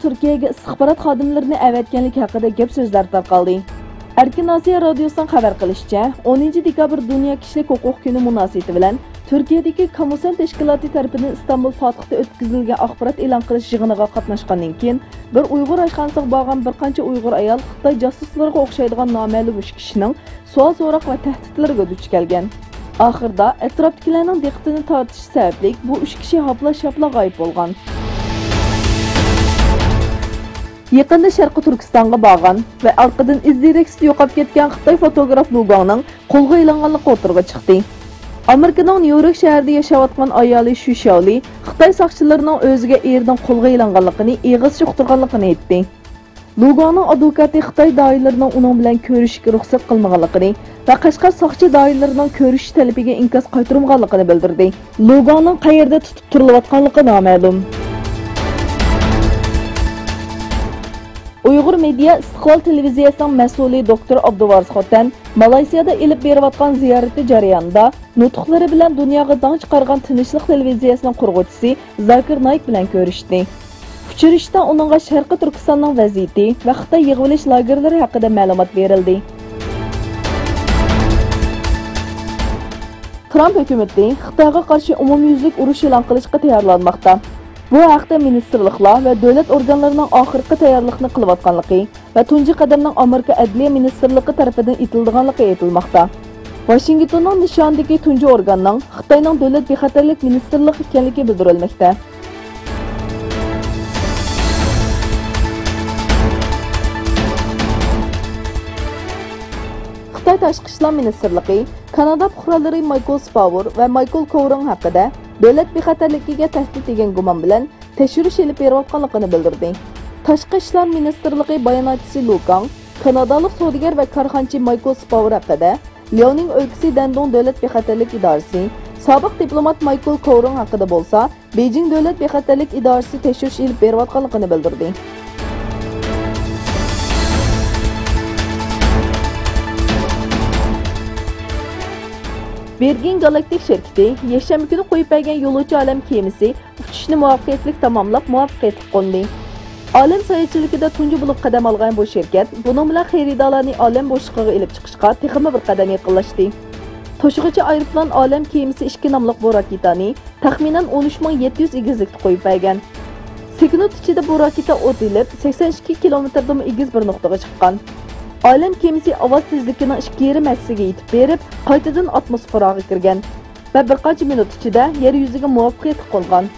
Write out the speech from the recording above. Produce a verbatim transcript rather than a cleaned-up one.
تۈركىيەگە ئىستىخبارات خادىملىرىنى ئەۋەتكەنلىكى ھەققىدە گەپ سۆزلەر تارقالدى. ئەركىن ئاسىيا رادىيوسىنىڭ خەۋەر قىلىشىچە، ئونىنچى دېكابىر دۇنيا كىشىلىك ھوقۇق كۈنى مۇناسىۋىتى بىلەن تۈركىيەدىكى كامۇسەن تەشكىلاتى تەرىپىدىن ئىستانبۇل فاتىھتا ئۆتكۈزۈلگەن ئاخبارات ئېلان قىلىش يىغىنىغا قاتناشقاندىن كېيىن، بىر ئۇيغۇر ئاشخانىسىغا بارغان بىر قانچە ئۇيغۇر ئايال خىتاي جاسۇسلىرىغا ئوخشايدىغان نامەلۇم ئۈچ كىشىنىڭ سوئال-سوراق ۋە تەھدىتلىرىگە دۇچ كەلگەن. ئاخىرىدا ئەتراپتىكىلەرنىڭ دىققىتىنى تارتىشى سەۋەبلىك بۇ ئۈچ كىشى ھاپلا-شاپلا غايىب بولغان. يېقىندا شەرقىي تۈركىستانغا بارغان ۋە ئارقىدىن ئىز-دېرەكسىز يوقاپ كەتكەن خىتاي فوتوگراف لۇ گاڭنىڭ قولغا ئېلىنغانلىقى ئوتتۇرىغا چىقتى. ئامېرىكىنىڭ نيۇ يورك شەھىرىدە ياشاۋاتقان ئايالى شۈ شياۋلى خىتاي ساقچىلىرىنىڭ ئۆزىگە ئېرىنىڭ قولغا ئېلىنغانلىقىنى ئېغىزچە ئۇقتۇرغانلىقىنى ئېيتتى. لۇ گاڭنىڭ ئادۋوكاتى خىتاي دائىرىلىرىنىڭ ئۇنىڭ بىلەن كۆرۈشۈشكە رۇخسەت قىلمىغانلىقىنى ۋە قەشقەر ساقچى دائىرىلىرىنىڭ كۆرۈشۈش تەلىپىگە ئىنكاس قايتۇرمىغانلىقىنى بىلدۈردى. لۇ گاڭنىڭ قەيەردە تۇتۇپ تۇرۇلۇۋاتقانلىقى نامەلۇم. ئۇيغۇر مېدىيا ئىستىقلال تېلېۋىزىيەسىنىڭ مەسئۇلى دوكتور ئابدۇۋارىس خوتەن مالايسىيادا ئېلىپ بېرىۋاتقان زىيارىتى جەريانىدا نۇتۇقلىرى بىلەن دۇنياغا داڭ چىقارغان تىنچلىق تېلېۋىزىيەسىنىڭ قۇرغۇچىسى زاكىر نايىك بىلەن كۆرۈشتى. ئۇچرىشىشتا ئۇنىڭغا شەرقىي تۈركىستاننىڭ ۋەزىيىتى ۋە خىتاي يىغىۋېلىش لاگېرلىرى ھەققىدە مەلۇمات بېرىلدى. ترامپ ھۆكۈمىتى خىتايغا قارشى ئومۇميۈزلۈك ئۇرۇش ئېلان قىلىشقا تەييارلانماقتا. بۇ ھەقتە مىنىستىرلىقلار ۋە دۆلەت ئورگانلىرىنىڭ ئاخىرقى تەييارلىقنى قىلىۋاتقانلىقى ۋە تۇنجى قەدەمنىڭ ئامېرىكا ئەدلىيە مىنىستىرلىقى تەرىپىدىن ئېتىلىدىغانلىقى ئېيتىلماقتا. ۋاشىنگتوننىڭ نىشانىدىكى تۇنجى ئورگاننىڭ خىتاينىڭ دۆلەت بىخەتەرلىك مىنىستىرلىقى ئىكەنلىكى بىلدۈرۈلمەكتە. خىتاي تاشقى ئىشلار مىنىستىرلىقى كانادا پۇقرالىرى مايكل سپاۋېر ۋە مايكل كوۋرىڭ ھەققىدە دۆلەت بىخەتەرلىكىگە تەھدىت دېگەن گۇمان بىلەن تەكشۈرۈش ئېلىپ بېرىۋاتقانلىقىنى بىلدۈردى. تاشقى ئىشلار مىنىستىرلىقى باياناتچىسى لۇ كاڭ كانادالىق سودىگەر ۋە كارخانىچى مايكل سپاۋېر ھەققىدە لياۋنىڭ ئۆلكىسى دەندۇڭ دۆلەت بىخەتەرلىك ئىدارىسى سابىق دىپلومات مايكل كوۋرىڭ ھەققىدە بولسا بېيجىڭ دۆلەت بىخەتەرلىك ئىدارىسى تەكشۈرۈش ئېلىپ بېرىۋاتقانلىقىنى بىلدۈردى. ۋىرگىن گالاكتىك شىركىتى يەكشەنبە كۈنى قويۇپ بەرگەن يولۇچى ئالەم كېمىسى ئۇچۇشنى مۇۋەپپەقىيەتلىك تاماملاپ، مۇۋەپپەقىيەتلىك قوندى. ئالەم ساياھەتچىلىكىدە تۇنجى بولۇپ قەدەم ئالغان بۇ شىركەت بۇنىڭ بىلەن خېرىدارلارنى ئالەم بوشلۇقىغا ئېلىپ چىقىشقا تېخىمۇ بىر قەدەم يېقىنلاشتى. توشۇغۇچى ئايروپىلان ئالەم كېمىسى ئىككى ناملىق بۇ راكېتانى تەخمىنەن ئون ئۈچ مىڭ يەتتە يۈز ئېگىزلىكتە قويۇپ بەرگەن. سېكۇنت ئىچىدە بۇ راكېتا ئوت ئېلىپ، سەكسەن ئىككى كىلومېتىردىمۇ ئېگىز بىر نۇقتىغا چىققان. ئالەم كېمىسى ئاۋاز تېزلىكىنىڭ ئىككى يېرىم ھەسسىسىگە يېتىپ بېرىپ، قايتىدىن ئاتموسفېراغا كىرگەن ۋە بىر قانچە مىنۇت ئىچىدە يەر يۈزىگە مۇۋەپپەقىيەتلىك قونغان.